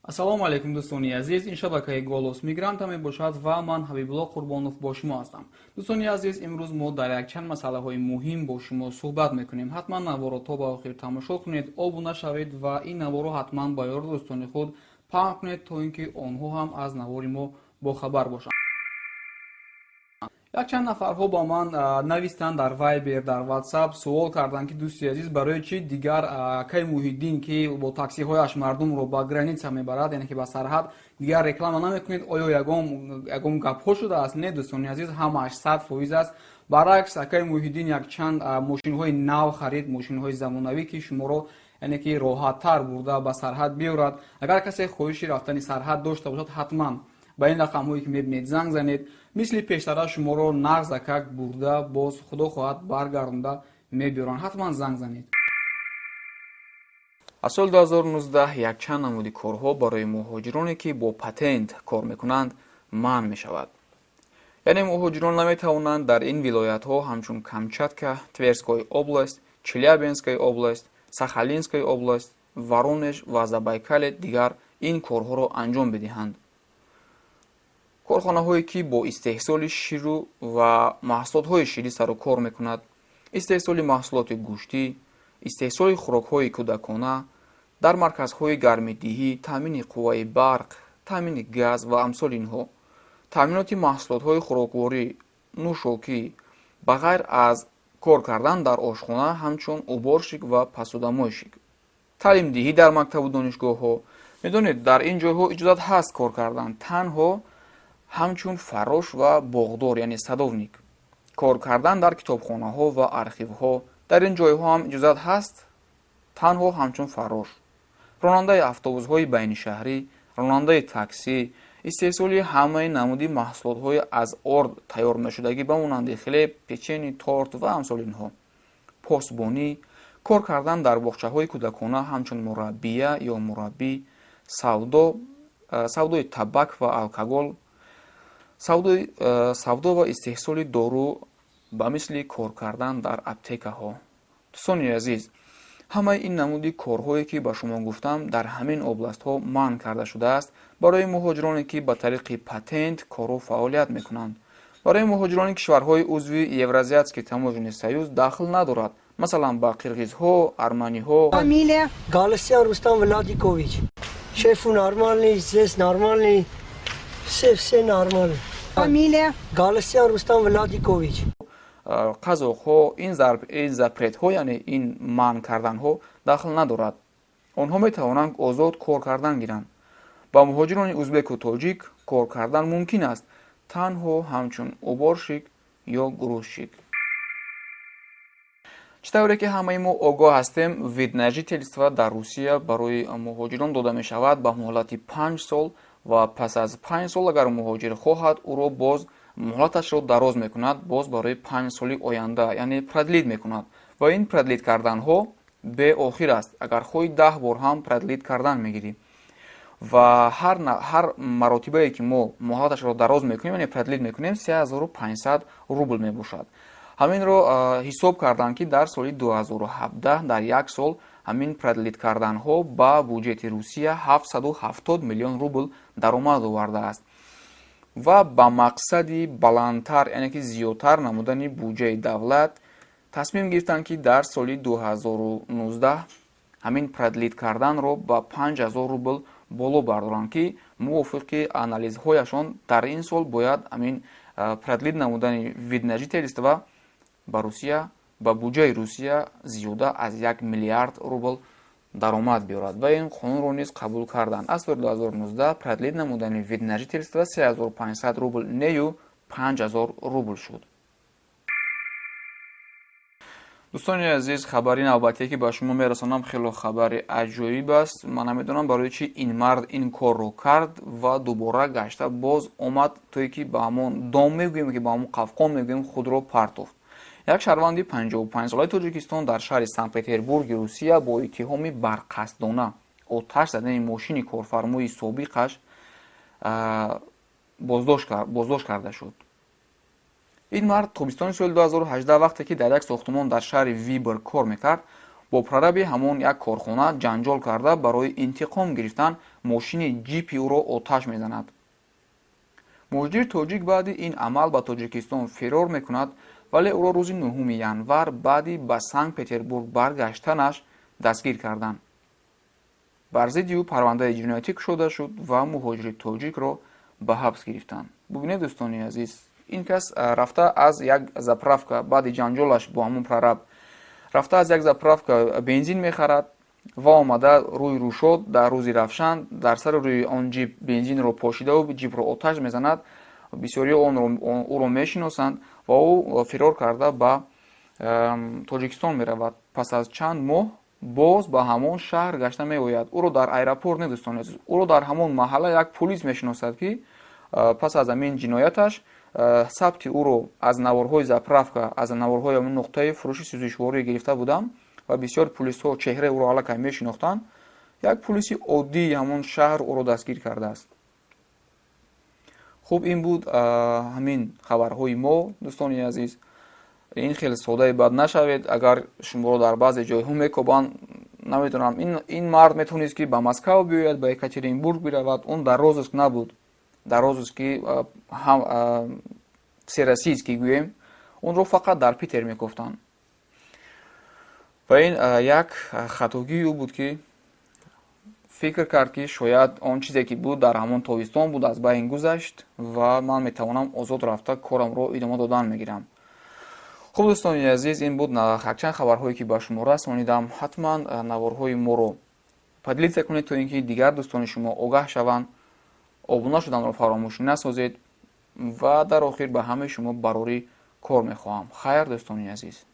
Ассалому алайкум, дӯстони азиз. Ин шабакаи «Голос мигранта» мебошад ва ман, Ҳабибулло Қурбонов, бо шумо ҳастам. Дӯстони азиз, имрӯз мо дар якчанд масъалаҳои муҳим бо шумо суҳбат мекунем. Ҳатман наворо то ба охир тамошо кунед, обуна шавед ва ин наворо ҳатман ба ёру дӯстони худ паҳн кунед, то ин ки онҳо ҳам аз навори мо бохабар бошанд. Якчанд нафарҳо ба ман навистанд дар Вайбер, дар Ватсап, суол карданд, ки дӯсти азиз, барои чӣ дигар акаи Муҳиддин, ки бо таксиҳояш мардумро ба граница мебарад, яъне ки ба сарҳад, дигар реклама намекунед? Оё ягон гапҳо шудааст? Не, дӯстони азиз, ҳамааш 100% аст. Баръакс, акаи Муҳиддин якчанд мошинҳои нав харид, мошинҳои замонавӣ, ки шуморо, яъне ки роҳаттар бурда ба сарҳад биёрад. Агар касе хоҳиши рафтани сарҳад дошта бошад, ҳатман ба ин рақамҳое, ки мебинед, занг занед. Мисли пештара шуморо нағзакак бурда, боз, худо хоҳад, баргардонда мебиёранд. Ҳатман занг занед. Аз соли 2019 якчанд намуди корҳо барои муҳоҷироне, ки бо патент кор мекунанд, манъ мешавад. Яъне муҳоҷирон наметавонанд дар ин вилоятҳо, ҳамчун Камчатка, Тверская область, Челябинская область, Сахалинская область, Воронеж ва Забайкале дигар ин корҳоро анҷом бидиҳанд. Корхонаҳое, ки бо истеҳсоли ширу ва маҳсулотҳои ширӣ сару кор мекунад, истеҳсоли маҳсулоти гӯштӣ, истеҳсоли хӯрокҳои кӯдакона, дар марказҳои гармидиҳӣ, таъмини қувваи барқ, таъмини газ ва амсоли инҳо, таъминоти маҳсулотҳои хӯрокворӣ, нӯшокӣ, ба ғайр аз кор кардан дар ошхона ҳамчун уборщик ва посудомойщик, таълимдиҳӣ дар мактабу донишгоҳҳо. Медонед, дар ин ҷойҳо иҷозат ҳаст кор кардан танҳо ҳамчун фаррош ва боғдор, яъне садовник, кор кардан дар китобхонаҳо ва архивҳо. Дар ин ҷойҳо ҳам иҷозат ҳаст танҳо ҳамчун фаррош, ронандаи автобусҳои байнишаҳрӣ, ронандаи таксӣ, истеҳсоли ҳамаи намуди маҳсулотҳои аз орд тайёр мешудагӣ, ба монанди хлеб, печенье, торт ва амсоли инҳо, посбонӣ, кор кардан дар боғчаҳои кӯдакона ҳамчун мураббия ё мураббӣ, савдо, савдои табак ва алкогол, савдо ва истеҳсоли дору, ба мисли кор кардан дар аптекаҳо. Дӯстони азиз, ҳамаи ин намуди корҳое, ки ба шумо гуфтам, дар ҳамин областҳо манъ карда шудааст барои муҳоҷироне, ки ба тариқи патент кору фаъолият мекунанд. Барои муҳоҷирони кишварҳои узви Евразиатский таможенный союз дахл надорад, масалан, ба қирғизҳо, арманиҳо. Фамилия? Галстян Рустам Владикович. Шефу нормальный, здесь нормальный, все, все нормально. Фамилия? Галстян Рустам Владикович. Қазоқҳо ин запретҳо, яъне ин манъ карданҳо дахл надорад. Онҳо метавонанд озод кор кардан гиранд. Ба муҳоҷирони узбеку тоҷик кор кардан мумкин аст танҳо ҳамчун уборщик ё грузчик. Чӣ тавре ки ҳамаи мо огоҳ ҳастем, вид на жительство дар Русия барои муҳоҷирон дода мешавад ба муҳлати 5 сол ва пас аз 5 сол, агар муҳоҷир хоҳад, ӯро боз муҳлаташро дароз мекунад, боз барои 5 соли оянда, яъне продлить мекунад. Ва ин продлить карданҳо беохир аст. Агар хоҳӣ, 10 бор ҳам продлить кардан мегирӣ. Ва ҳар маротибае, ки мо муҳлаташро дароз мекунем, яъне продлить мекунем, 3500 рубл мебошад. Ҳаминро ҳисоб карданд, ки дар соли 2017 дар як сол ҳамин продлить карданҳо ба буҷети Русия 770 миллион рубл даромад овардааст. Ва ба мақсади баландтар, яъне ки зиёдтар намудани буҷаи давлат, тасмим гирифтанд, ки дар соли 2019 ҳамин продлить карданро ба 5000 рубл боло бардоранд, ки мувофиқи анализҳояшон дар ин сол бояд ҳамин продлить намудани вид на жительство ба Русия, ба буҷаи Русия зиёда аз 1 миллиард рубл даромад биёрад. Ва ин қонунро низ қабул карданд. Аз соли 2019 продлить намудани вид на жительство 3500 рубл нею, 5000 рубл шуд. Дӯстони азиз, хабари навбатие, ки ба шумо мерасонам, хело хабари аҷоиб аст. Ман намедонам, барои чӣ ин мард ин корро кард ва дубора гашта боз омад, то ки ба ҳамон дом мегӯем, ки ба ҳамон қафқон мегӯем, худро партофт. Як шаҳрванди 55-солаи Тоҷикистон дар шаҳри Санкт Петербурги Русия бо иттиҳоми барқасдона оташ задани мошини корфармои собиқаш боздошт карда шуд. Ин мард тобистони соли 2018, вақте ки дар як сохтумон дар шаҳри Выборг кор мекард. Бо прораби ҳамон як корхона ҷанҷол карда, барои интиқом гирифтан мошини ҷипи ӯро оташ мезанад. Муҳоҷири тоҷик баъди ин амал ба Тоҷикистон фирор мекунад, вале ӯро рӯзи 9 январ баъди ба Санкт Петербург баргаштанаш дастгир карданд. Бар зидди ӯ парвандаи ҷиноятӣ кушода шуд ва муҳоҷири тоҷикро ба ҳабс гирифтанд. Бубинед, дӯстони азиз, ин кас рафта аз як заправка, баъди ҷанҷолаш бо ҳамон прораб, рафта аз як заправка бензин мехарад ва омада рӯи рӯшод, дар рӯзи равшан, дар сари рӯи он ҷип бензинро пошидаву ҷипро оташ мезанад. Бисёриҳо ӯро мешиносанд ва ӯ фирор карда ба Тоҷикистон меравад. Пас аз чанд моҳ боз ба ҳамон шаҳр гашта меояд. Ӯро дар аэропорт не, дӯстони азиз, ӯро дар ҳамон маҳалла як пулис мешиносад, ки пас аз ҳамин ҷинояташ сабти ӯро аз наворҳои заправка, аз наворҳои ҳамон нуқтаи фурӯши сӯзишворӣ гирифта будам ва бисёр пулисҳо чеҳраи ӯро аллакай мешинохтанд. Як пулиси оддии ҳамон шаҳр ӯро дастгир кардааст. Хуб, ин буд ҳамин хабарҳои мо, дӯстони азиз. Ин хеле содаи бад нашавед, агар шуморо дар баъзе ҷойҳо мекобанд. Намедонам, ин мард метавонист, ки ба Москав биёяд, ба Екатеринбург биравад. Он дар розыск набуд, дар розыски всероссийский гӯем, онро фақат дар Питер мекофтанд. Ва ин як хатогии ӯ буд, ки фикр кард, ки шояд он чизе, ки буд, дар ҳамон тобистон буд, аз байн гузашт ва ман метавонам озод рафта корамро идома додан мегирам. Хуб, дӯстони азиз, ин буд якчанд хабарҳое, ки ба шумо расонидам. Ҳатман наворҳои моро поделиться кунед, то ин ки дигар дӯстони шумо огаҳ шаванд. Обуна шуданро фаромӯш насозед ва дар охир ба ҳамаи шумо барорӣ кор мехоҳам. Хайр, дӯстони азиз.